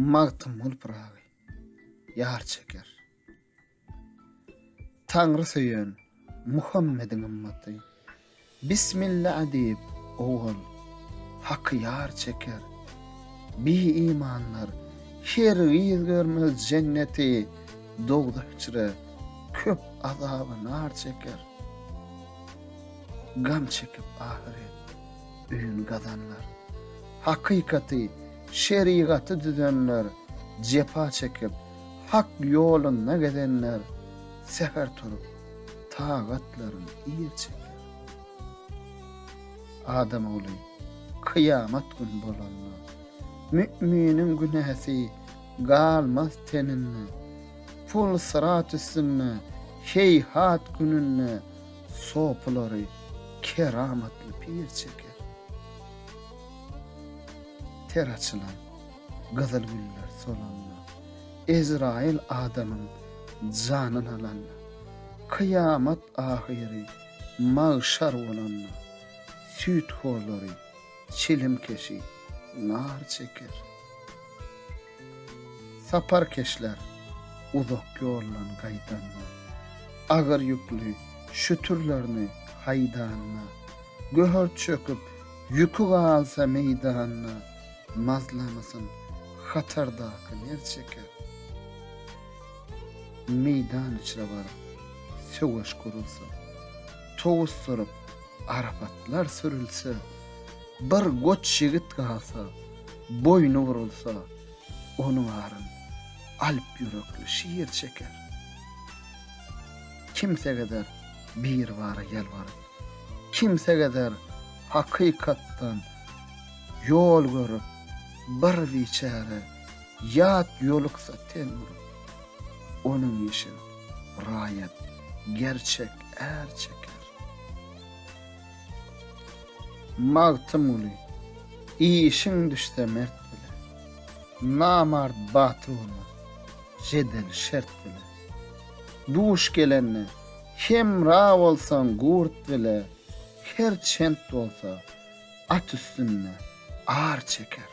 Magtymguly Pyragy ýar çeker. Taňry söýen Muhammediň ymmaty, Bismillä diýip, owal Haky ýar çeker. Bi-imanlar hergiz görmez jenneti, Dowzah içre köp azaby-nar çeker. Gam çekip ahyret öýün gazanlar, Hakykaty, şerigaty düzenler, Jepa çekip, Hak ýolunda gezenler, Säher turup, tagatlaryn ir çeker. Adam ogly kyýamat gün bolanda, Müminiň günäsi galmaz teninde, Pul syrat üstünde, heýhat gününde, Sopulary keramatly pir çeker. Ter açylan gyzyl güller solanda, Ezraýyl adamyň janyn alanda, Kyýamat ahyry magşar bolanda, Süýthorlary çilimkeşi nar çeker. Saparkeşler uzak ýoldan gaýdanda, Agyr ýükli şütürlerini haýdanda, Göhert çöküp, ýüki galsa meýdanda, Mazlamasyn hatardaky ner çeker. Meýdan içre baryp, söweş gurulsa, Towusdyryp, arapatlar sürülse, Bir goç ýigit galsa, boýny burulsa, Onuň aryn alp ýürekli şir çeker. Kimse gezer Biribara ýalbaryp, Kimse gezer hakykatdan ýol görüp, Bir biçäre ýat ýoluksa ten urup, Onuň işin raýat gerçek är çeker. Magtymguly, işiň düşse mert bile, Namart batyr bolmaz, jedel şert bile. Duş gelende hemra bolsaň gurt bile, Her çent bolsa at üstünde ar çeker.